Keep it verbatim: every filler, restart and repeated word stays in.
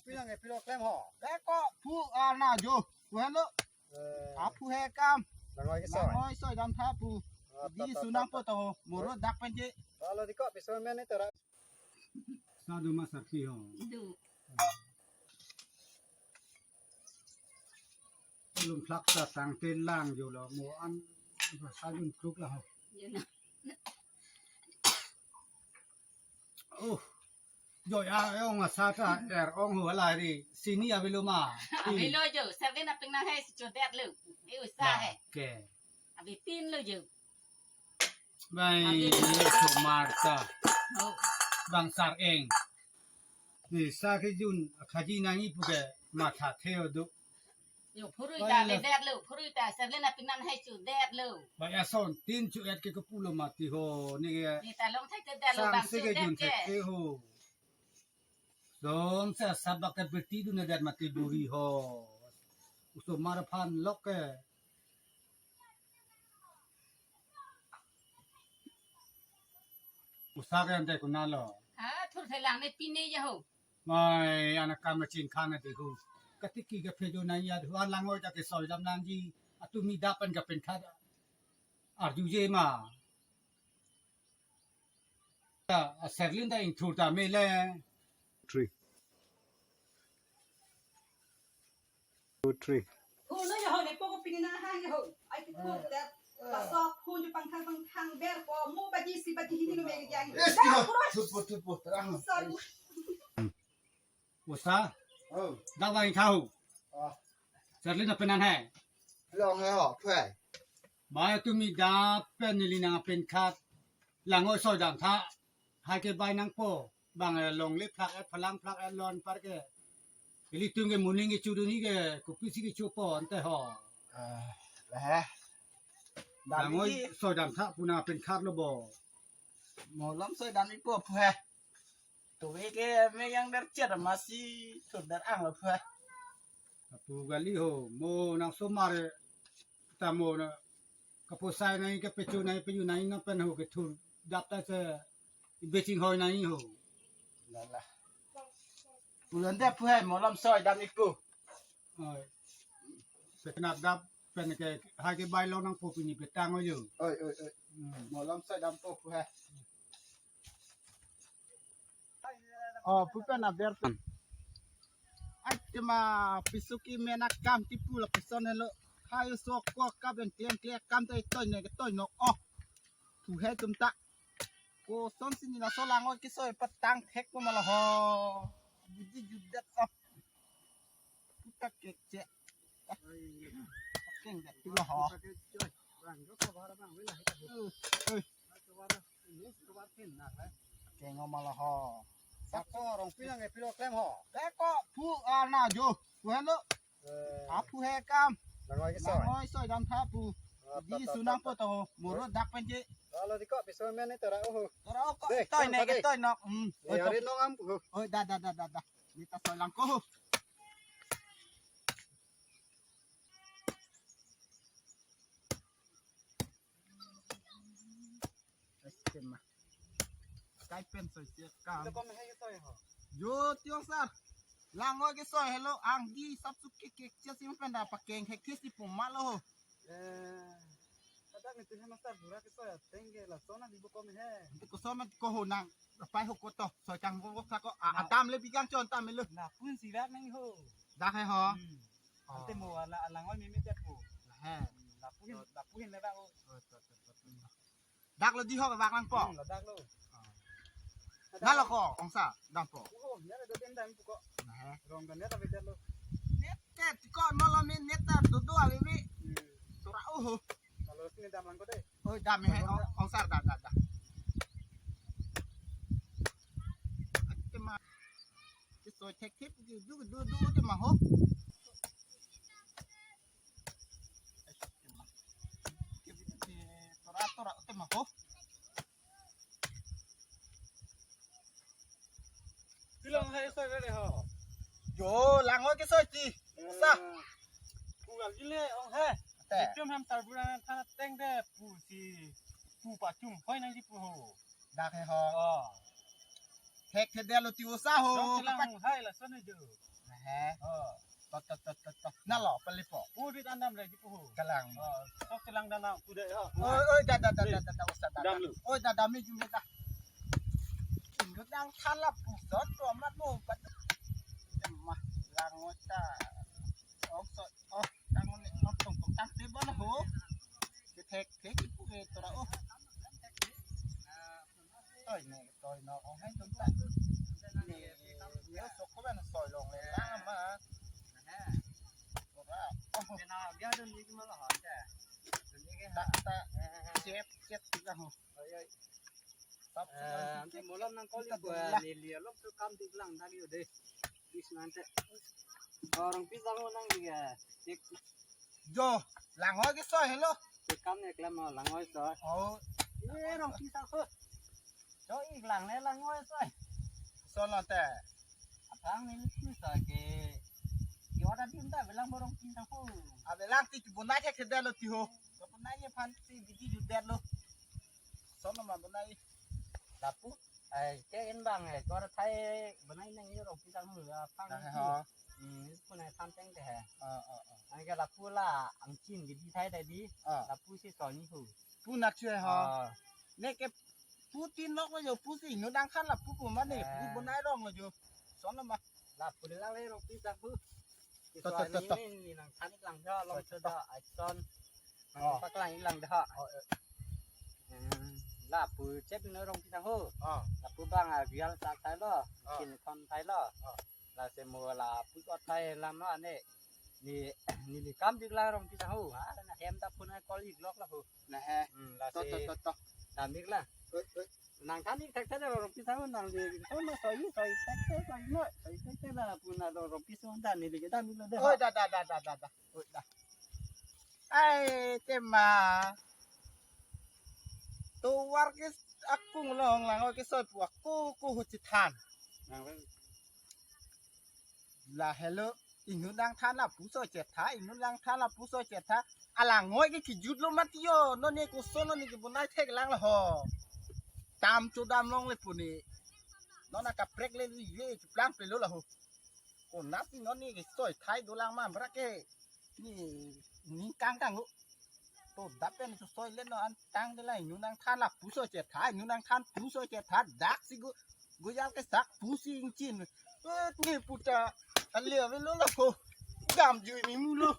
Pinang e piro klem ho. Eko phu ana jo. Phu helo. Eh, aphu he kam. Langoi ke soi. Langoi soi dam tha phu. Ah, di ta, ta, sunang ta, po ta, to ho. Moro dak pen je. Alo di ko piso men ni tera. Sadu masar pi ho. Du. Lum phlak ta tang te lang jo lo mo an sa jun kruk la ho. Ye na. Oh. Joi a ong asa ta er ong ho la ri. Sini avelo ma. Avelo jo, seven apeng na hai si chodet lo. E usa hai. Ke. Abi tin lo jo. Bai, abi so marta. Oh. Bang sar eng. Ni sa ke jun khaji nangi puke matha theo do. Yo, phurui ta le det lo, phurui ta, seven apeng na hai chu det lo. Bai ason, tin chu et ke kepulo mati ho, ni ke. Ni ta long thai te det lo, sang bang se chu ke det jun ke. Thek ke ho. Dong sa sabak ke berti dun det mati buri ho. Uso mar phan lok ke. Usa ke ante kunalo. Ha, thur thelang ne pine ya ho. Mai, anak kam chin khan ante ho. Katiki ke phejo nai ya, hu an langoi ta ke soi dam nangji. Atumi dapan ke pen khat. Arju je ma. Ta, a serlin ta ingthur ta mele. Three. Two, three. Phone lo ya ho, ne po ko pini na hang ya ho. Ai ki phone ta. Pasok phone ju pangthang pangthang ber ko mo baji si baji hini no mega jang. Yes, kilo. Thut po, thut po, terang. Saru. Usa. Oh. Dak lang kau. Ah. Serlin na penan hai. Long hai ho, phai. Bai tumi dapen neli nang pen khat. Langoi soi dam tha. Hai ke bai nangpo. Bang, eh, longle phlak et phalang phlak et lon par ke. Ilitum ke muning ke chuduni ke kopisi ke chupo ante ho. Ah, lah. Langoi soi dam tha pu nang pen khat lo bo. Mo lom soi dam ipo phu he. Tuwe ke me yang der chet masi thur der ang lo phu he. Apu gali ho, mo nang somar ta mo na kaposai nai kapecho nai peyu nai na pen ho ke thur dap ta se beching hoi nai ho. Lala. Pulan de phu he mo lom soi dam ipo. Oi. Sekenap dap pen ke hai ke bai lo nangpo pini petang ojo. Oi, oi, oi. Hmm. Mo lom soi dam po phu he. Oh, pu pen aber pen. Ai tema pisuki mena kam tipu la pison helo. Hai so ko ka ben klem klem kam tai toi ne toi no. Oh. Pu he tum ta. Koson si ni laso langoi kesoi patang thek ko ma la ho. Bidi judet oh. Puta kekche. Keng det tu la ho. Keng o ma la ho. Sako rong pinang e piro klem ho. Eko phu ana jo. Pu helo. Eh. Aphu he kam. Langoi kesoi. Langoi soi dam tha pu. Ah, di ta, ta, sunang ta, po ta, to ho. Moro dak pen je. Alo di ko piso men ni tera oh. Tera oh ko. Deh, toi ne ke toi nok. Hmm. Oi, to. Ari nong am pu. Oi, da, da, da, da, da. Ni ta soi lang ko. Ai, tema. Kai pen soi siap kam. Ito kami hai soi ho. Yo, tiong sar. Langoi kesoi helo, anggi sap suk ke kekche sim pen da pakeng hek kisi puma lo. Eh, ada ni tu hai master bura kesoi ateng ke lason na di bo kami hai. Ante koson man ko ho nang. Pai ho ko to, soi tang ko ko ko. Ah, atam le bigang chon tam le. Na pun si dak nang ho. Dak hai ho. Hmm. Oh. Ante mo ala langoi mimi dak ko. He. Hmm, na pun, na pun le dak ko. Oh, to, to, to, to. Dak lo di ho bak nangpo. Hmm, ladak lo. Na lo ko ongsa dampo. Oh, ya ada dam pu ko. Nah. Rong kan ya tapi lo. Net te ko no lo min net ta do do ali bi. Hmm. Tura uhu. Kalau sini dam lang ko deh. Oh, dam he ong- ongsa da da da. Ate ma. Kesoi thek thek du du du du te ma ho. Tora tora te ma ho. Pilong hai soi re ho. Jo langoi kesoi ti. Sa. Pugal jile ong hai. Te. Piom ham tar buran than teng de pu si pu pachum hoi nang di pu ho. Dak he ho. Oh. Hek the de lo ti usa ho. Dong silang hai lason he jo. He. Oh. Tot tot tot tot tot. Nalo palipo. Pu di dandam le di puhu. Kalang. Oh, sok kalang dandam kuda ya. Oi oi, da da da da da da, ustad da. Dam lu. Oi, da da mi jumbe da. Inut nangthan lapuson to amat mo pat. Mah lang ota. Oh, so, oh, tang ni, oh, tong tong tang te ba na ho. Kethek thek ipu ke tora, oh. Toi ne, toi no, oh, hai tum ta. Ne, ne, sok ko ba na soi long le lang ma. Ora, oh. Kena biar dun ni ma lo ha ta. Dun ni ke ta, ha. Ta. Chep, chep kita ho. Oi, oi. Tap, eh, tap, ante tap, molom nang koli tap, ko tap, neli along tu kam dik lang dak yo de. Pis nante. Orang pis lang nang dik ya. Dik. Jo, lang oi ke soi hello. Dik kam ne klam lang oi soi. Oh. Ye rong pis ako. Jo ik lang ne lang oi soi. So nante. Apang ne pis soi ke. Yo ada dim ta belang borong pis ako. Abelang ti bonai thek thedetlo ti ho. Ko bonai ye phan ti bidi judetlo. Son ma bonai. Lapu, eh, ke in bang, eh, kor thai bonai nang yo rong pisang hu, ah, pang. Ah, hu. Ha. Hmm, pun ai samteng te he. Ah, ah, ah. Ang ke lapu la, angchin ke di thai ta di. Ah. Lapu si soni hu. Pu nak chue ha. Ah. Ne ke pu tin nok lo jo, pu si inut nangthan lapu pu ma ne, eh, pu bonai rong lo jo. Son ma. Lapu le lang le rong pisang hu. Tot, tot, tot, tot. Ni, ni nangthan ik lang dei, long. Tot, tot, tot. Ason. Oh. Nangpaklang ik lang dei. Oh, eh. Hmm, lapu chep ne rong pisang hu. Oh. Lapu bang a real sa thailo. Oh. Kin thon thailo. Oh. Lasi mo lapu kot thai lam no ane. Ni, ni, ni kam dik lang rong pisang hu. Ah, na hem ta pun ai kol ik lok la hu. Na he. Hmm, tot, tot, lasi tot, tot. Dam ik lang. Oi, oi. Nangthan ik thek thek rong pisang hu nang di. Oi, ma soi, soi thek thek, soi no, soi thek thek la pun na rong pisang dan ni di dam ik lo dei. Oi, da, da, da, da, da, da. Oi, da. Ai, tema. Tovar ke akung long lang oi ke soi pu aku ku hu chethan. Nang le. La hello, inut nangthan lapu soi chetha, inut nangthan lapu soi chetha. Alang oi ke kijut lo mati yo, non ne koson non ne ke bonai thek lang la ho. Tam cho dam long le pu ne. Non akaprek le ye chuplang pe lo la ho. Konat si non ne ke soi thai dolang ma bra ke. Ni, ni kang kang lo. To dap pen to soi le non an tang de la inut nangthan lapu soi chetha, inut nangthan pu soi chetha, dak si go, goyal ke sak pu si ingchin. Eh, ni puta, ale ave lo la ko. Gam ju ni mu lo.